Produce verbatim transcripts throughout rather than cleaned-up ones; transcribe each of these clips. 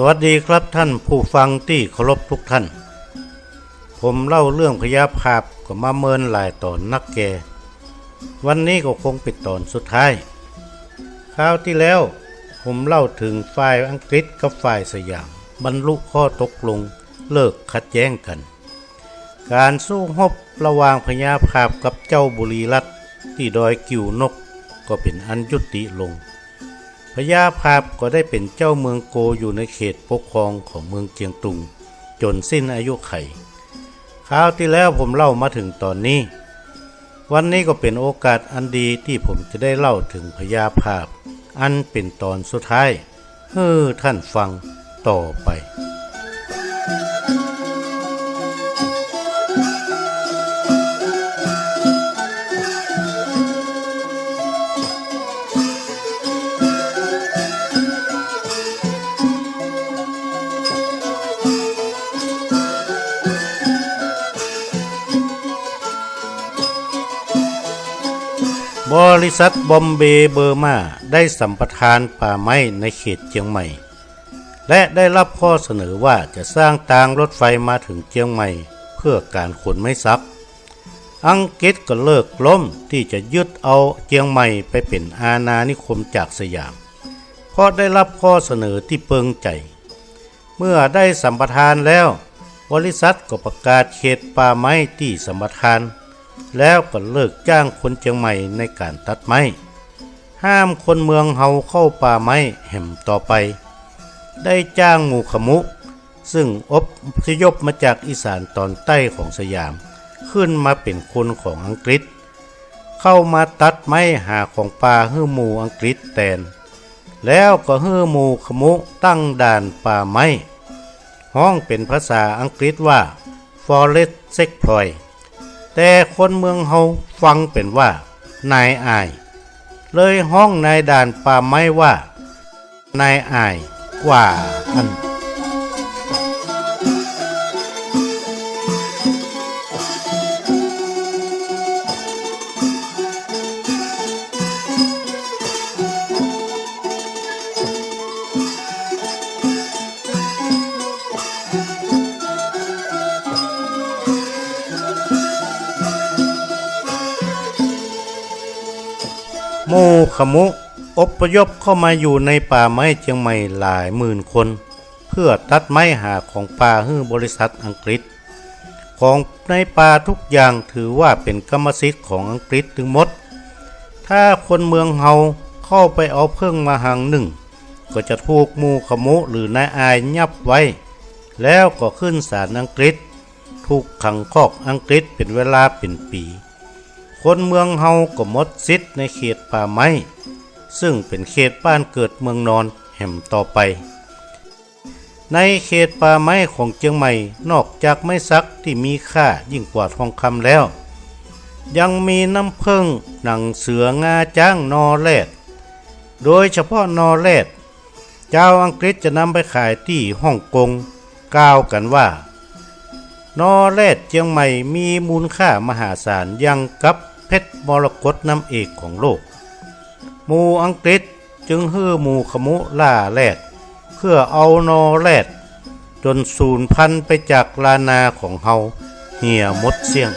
สวัสดีครับท่านผู้ฟังตี้เคารพทุกท่าน ผมเล่าเรื่องพญาผาบก็มาเมินหลายต๋อนนักแก่ วันนี้ก็คงเป๋นต๋อนสุดท้าย คราวตี้แล้วผมเล่าเถิงฝ่ายอังกฤษกับฝ่ายสยามบรรลุข้อตกลงเลิกขัดแย้งกั๋น ก๋านสู้ฮบระหว่างพญาผาบกับเจ้าบุรีรัตน์ตี้ดอยกิ่วนกก็เป๋นอันยุติลง พญาผาบก็ได้เป๋นเจ้าเมืองโกอยู่ในเขตปกครองของเมืองเจียงตุงจ๋นสิ้นอายุขัย คราวตี้แล้วผมเล่ามาเถิงต๋อนนี้ วันนี้ก็เป๋นโอกาสอันดีตี้ผมจะได้เล่าเถิงพญาผาบอันเป๋นต๋อนสุดท้าย หื้อท่านฟังต่อไป บริษัทบอมเบย์เบอร์มาได้สัมปทานป่าไม้ในเขตเจียงใหม่ และได้รับข้อเสนอว่าจะสร้างตางรถไฟมาเถิงเจียงใหม่เพื่อก๋านขนไม้สัก อังกฤษก็เลิกล้มตี้จะยึดเอาเจียงใหม่ไปเป๋นอาณานิคมจากสยาม เพราะได้รับข้อเสนอตี้เปิงใจ๋ เมื่อได้สัมปทานแล้ว บริษัทก็ประกาศเขตป่าไม้ตี้สัมปทาน แล้วก็เลิกจ้างคนเจียงใหม่ในก๋านตัดไม้ ห้ามคนเมืองเฮาเข้าป่าไม้แหมต่อไป ได้จ้างหมู่ขมุ ซึ่งอพยพมาจากอีสานต๋อนใต้ของสยาม ขึ้นมาเป๋นคนของอังกฤษ เข้ามาตัดไม้หาของป่าหื้อหมู่อังกฤษแตน แล้วก็หื้อหมู่ขมุตั้งด่านป่าไม้ ฮ้องเป๋นภาษาอังกฤษว่า Forest Checkpoint แต่คนเมืองเฮาฟังเป๋นว่า นายอ่าย เลยฮ้องนายด่านป่าไม้ว่า นายอ่าย กว่าอั้น หมู่ขมุอพยพเข้ามาอยู่ในป่าไม้เจียงใหม่หลายหมื่นคน เพื่อตัดไม้หาของป่าหื้อบริษัทอังกฤษ ของในป่าทุกอย่างถือว่าเป๋นกรรมสิทธิ์ของอังกฤษตึงหมด ถ้าคนเมืองเฮาเข้าไปเอาเผิ้งมาหังนึ่ง ก็จะถูกหมู่ขมุหรือนายอ่ายยับไว้ แล้วก็ขึ้นศาลอังกฤษ ถูกขังคอกอังกฤษเป๋นเวลาเป๋นปี๋ คนเมืองเฮาก็หมดสิทธิ์ในเขตป่าไม้ ซึ่งเป๋นเขตบ้านเกิดเมืองนอนแหมต่อไป ในเขตป่าไม้ของเจียงใหม่ นอกจากไม้สักตี้มีค่ายิ่งกว่าทองคำแล้ว ยังมีน้ำเผิ้ง หนังเสือ งาจ๊าง นอแรด โดยเฉพาะนอแรด จาวอังกฤษจะนำไปขายตี้ฮ่องกง กล่าวกั๋นว่า นอแรดเจียงใหม่มีมูลค่ามหาศาลอย่างกับเพชรมรกตน้ำเอกของโลก หมู่อังกฤษจึงหื้อหมู่ขมุล่าแรด เพื่อเอานอแรด จ๋นสูญพันธุ์ไปจากล้านนาของเฮาเหียหมดเสี้ยง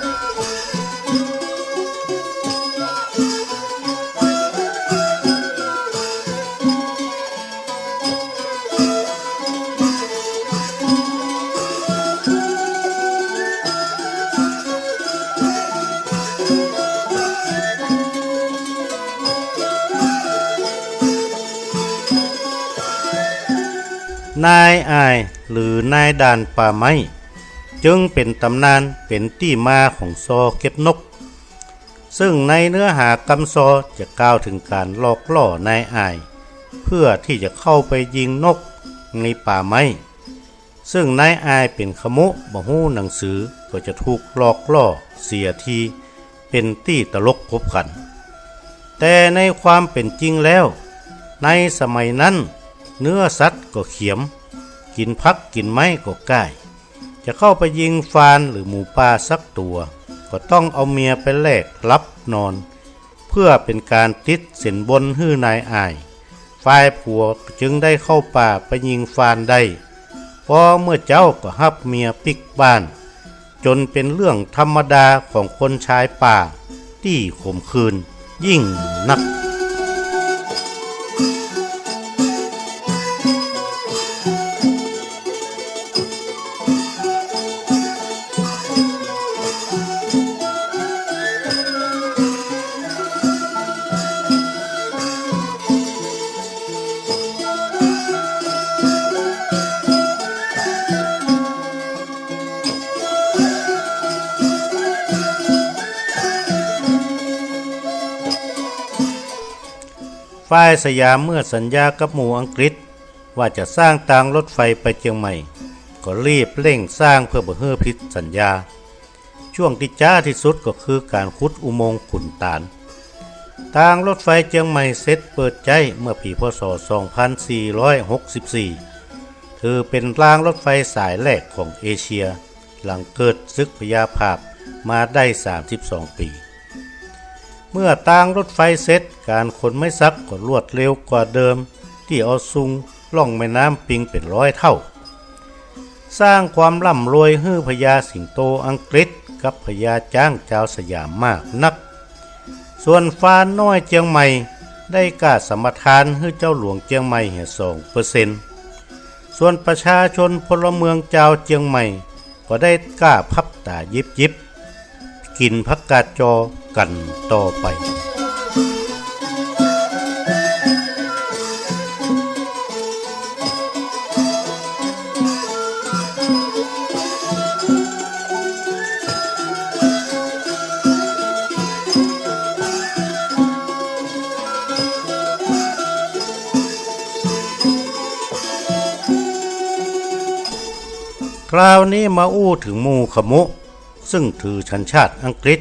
นายอ่าย หรือนายด่านป่าไม้ จึงเป๋นต๋ำนานเป๋นตี้มาของซอเก็บนก ซึ่งในเนื้อหากำซอจะกล่าวเถิงก๋านหลอกล่อนายอ่าย เพื่อตี้จะเข้าไปยิงนกในป่าไม้ ซึ่งนายอ่ายเป๋นขมุบ่ฮู้หนังสือ ก็จะถูกหลอกล่อเสียที เป๋นตี้ตลกขบขัน แต่ในความเป๋นจริงแล้ว ในสมัยนั้น เนื้อสัตว์ก็เขียม กิ๋นผักกิ๋นไม้ก็ก้าย จะเข้าไปยิงฟานหรือหมูป่าสักตั๋ว ก็ต้องเอาเมียไปแลกหลับนอน เพื่อเป๋นก๋านติดสินบนหื้อนายอ่าย ฝ่ายผัวจึงได้เข้าป่าไปยิงฟานได้ ปอเมื่อเจ๊าก็ฮับเมียปิ๊กบ้าน จ๋นเป๋นเรื่องธรรมดาของคนชายป่าตี้ขมขื่นยิ่งนัก ฝ่ายสยามเมื่อสัญญากับหมู่อังกฤษว่าจะสร้างตางรถไฟไปเจียงใหม่ ก็รีบเร่งสร้างเพื่อบ่หื้อผิดสัญญา ช่วงตี้จ๊าตี้สุดก็คือก๋านขุดอุโมงค์ขุนตาล ตางรถไฟเจียงใหม่เสร็จเปิดใจ๊เมื่อปี๋ พ.ศ. สองพันสี่ร้อยหกสิบสี่ ถือเป๋นตางรถไฟสายแรกของเอเชีย หลังเกิดศึกพญาผาบมาได้สามสิบสองปี๋ เมื่อตางรถไฟเสร็จ ก๋านขนไม้สักก็รวดเร็วกว่าเดิม ตี้เอาซุงล่องแม่น้ำปิงเป๋นร้อยเต้า สร้างความร่ำรวยหื้อพญาสิงโตอังกฤษกับพญาจ๊างจาวสยามมากนัก ส่วนฟานน้อยเจียงใหม่ได้ก้าสัมปทานหื้อเจ้าหลวงเจียงใหม่เหียสองเปอร์เซ็นต์ ส่วนประชาชนพลเมืองจาวเจียงใหม่ก็ได้ก้าพับต๋ายิบๆ กิ๋นผักกาดจอกั๋นต่อไป คราวนี้มาอู้เถิงหมู่ขมุ ซึ่งถือสัญชาติอังกฤษ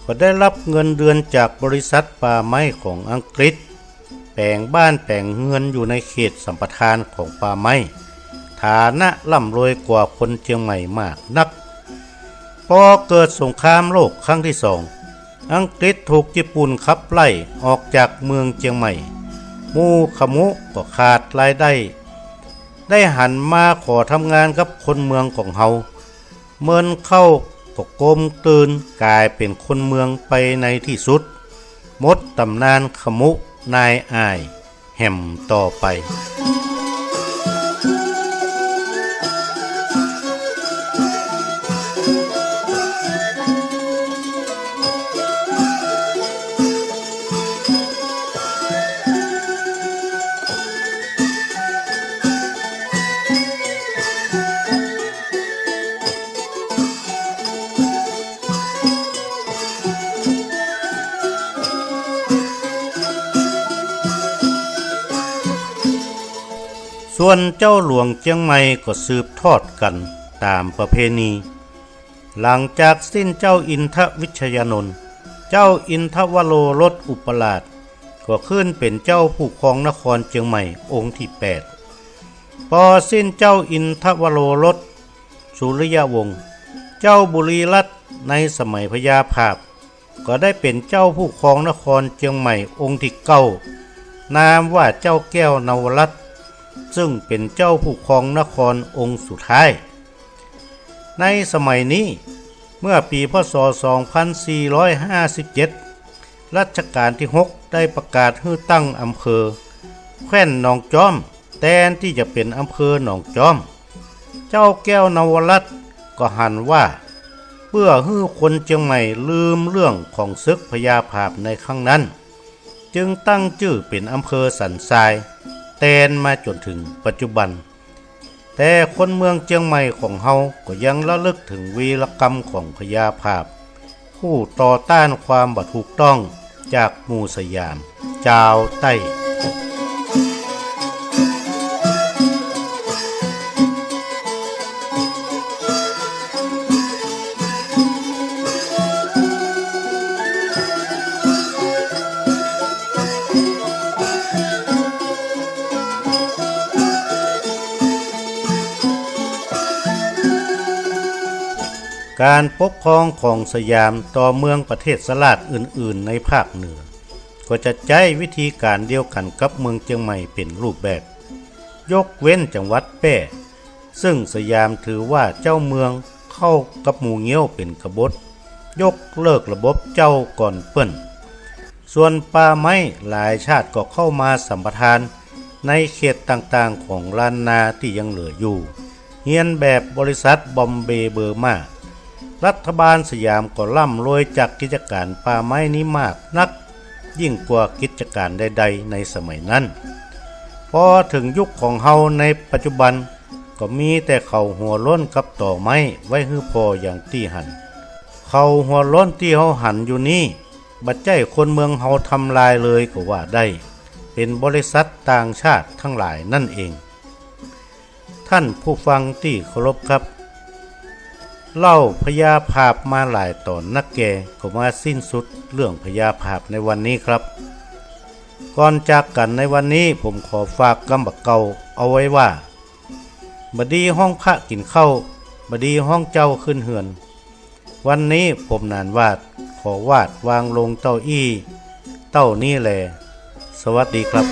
ก็ได้ฮับเงินเดือนจากบริษัทป่าไม้ของอังกฤษ แป๋งบ้านแป๋งเฮือนอยู่ในเขตสัมปทานของป่าไม้ ฐานะร่ำรวยกว่าคนเจียงใหม่มากนัก ปอเกิดสงครามโลกครั้งตี้สอง อังกฤษถูกญี่ปุ่นขับไล่ออกจากเมืองเจียงใหม่ หมู่ขมุก็ขาดรายได้ ได้หันมาขอทำงานกับคนเมืองของเฮา เมินเข้าก็กลมกลืนก๋ายเป๋นคนเมืองไปในตี้สุด หมดต๋ำนานขมุนายอ่ายแหมต่อไป ส่วนเจ้าหลวงเจียงใหม่ก็สืบทอดกั๋นต๋ามประเพณี หลังจากสิ้นเจ้าอินทวิชยานนท์ เจ้าอินทวโรรสอุปราชก็ขึ้นเป๋นเจ้าผู้ครองนครเจียงใหม่องค์ตี้แปด ปอสิ้นเจ้าอินทวโรรส สุริยวงศ์ เจ้าบุรีรัตน์ในสมัยพญาผาบ ก็ได้เป๋นเจ้าผู้ครองนครเจียงใหม่องค์ตี้เก้า นามว่าเจ้าแก้วนวรัตน์ ซึ่งเป๋นเจ้าผู้ครองนครองค์สุดท้าย ในสมัยนี้ เมื่อปี๋ พ.ศ. สองพันสี่ร้อยห้าสิบเจ็ด รัชกาลตี้หกได้ประกาศหื้อตั้งอำเภอ แคว่นหนองจ๊อม แตนตี้จะเป๋นอำเภอหนองจ๊อม เจ้าแก้วนวรัตน์ก็หันว่า เปื้อหื้อคนเจียงใหม่ลืมเรื่องของศึกพญาผาบในครั้งนั้น จึงตั้งจื้อเป๋นอำเภอสันทราย แตนมาจ๋นเถิงปัจจุบัน แต่คนเมืองเจียงใหม่ของเฮาก็ยังระลึกเถิงวีรกรรมของพญาผาบ ผู้ต่อต้านความบ่ถูกต้องจากหมู่สยามจาวใต้ ก๋านปกครองของสยามต่อเมืองประเทศราชอื่นๆ ในภาคเหนือ ก็จะใจ๊วิธีก๋านเดียวกั๋นกับเมืองเจียงใหม่เป๋นรูปแบบ ยกเว้นจังหวัดแป้ ซึ่งสยามถือว่าเจ้าเมืองเข้ากับหมู่เงี้ยวเป๋นกบฏ ยกเลิกระบบเจ้าก่อนเปิ้น ส่วนป่าไม้หลายชาติก็เข้ามาสัมปทานในเขตต่างๆ ของล้านนาตี้ยังเหลืออยู่ เฮียนแบบบริษัทบอมเบย์เบอร์มา รัฐบาลสยามก็ร่ำรวยจากกิจก๋านป่าไม้นี้มากนัก ยิ่งกว่ากิจก๋านใดๆ ในสมัยนั้น ปอเถิงยุคของเฮาในปัจจุบัน ก็มีแต่เขาหัวโล้นกับตอไม้ไว้หื้อผ่ออย่างตี้หัน เขาหัวโล้นตี้เฮาหันอยู่นี้ บ่ใจ้คนเมืองเฮาทำลายเลยก็ว่าได้ เป๋นบริษัทต่างชาติตังหลายนั่นเอง ท่านผู้ฟังตี้เคารพครับ เล่าพญาผาบมาหลายต๋อนนักแก่ ก็มาสิ้นสุดเรื่องพญาผาบในวันนี้ครับ ก่อนจากกั๋นในวันนี้ผมขอฝากกำบ่าเก่าเอาไว้ว่า บ่ดีฮ้องพระกิ๋นข้าว บ่ดีฮ้องเจ้าขึ้นเฮือน วันนี้ผมหนานหวาดขอวาดวางลงเต้าอี้ เต้านี้แล สวัสดีครับ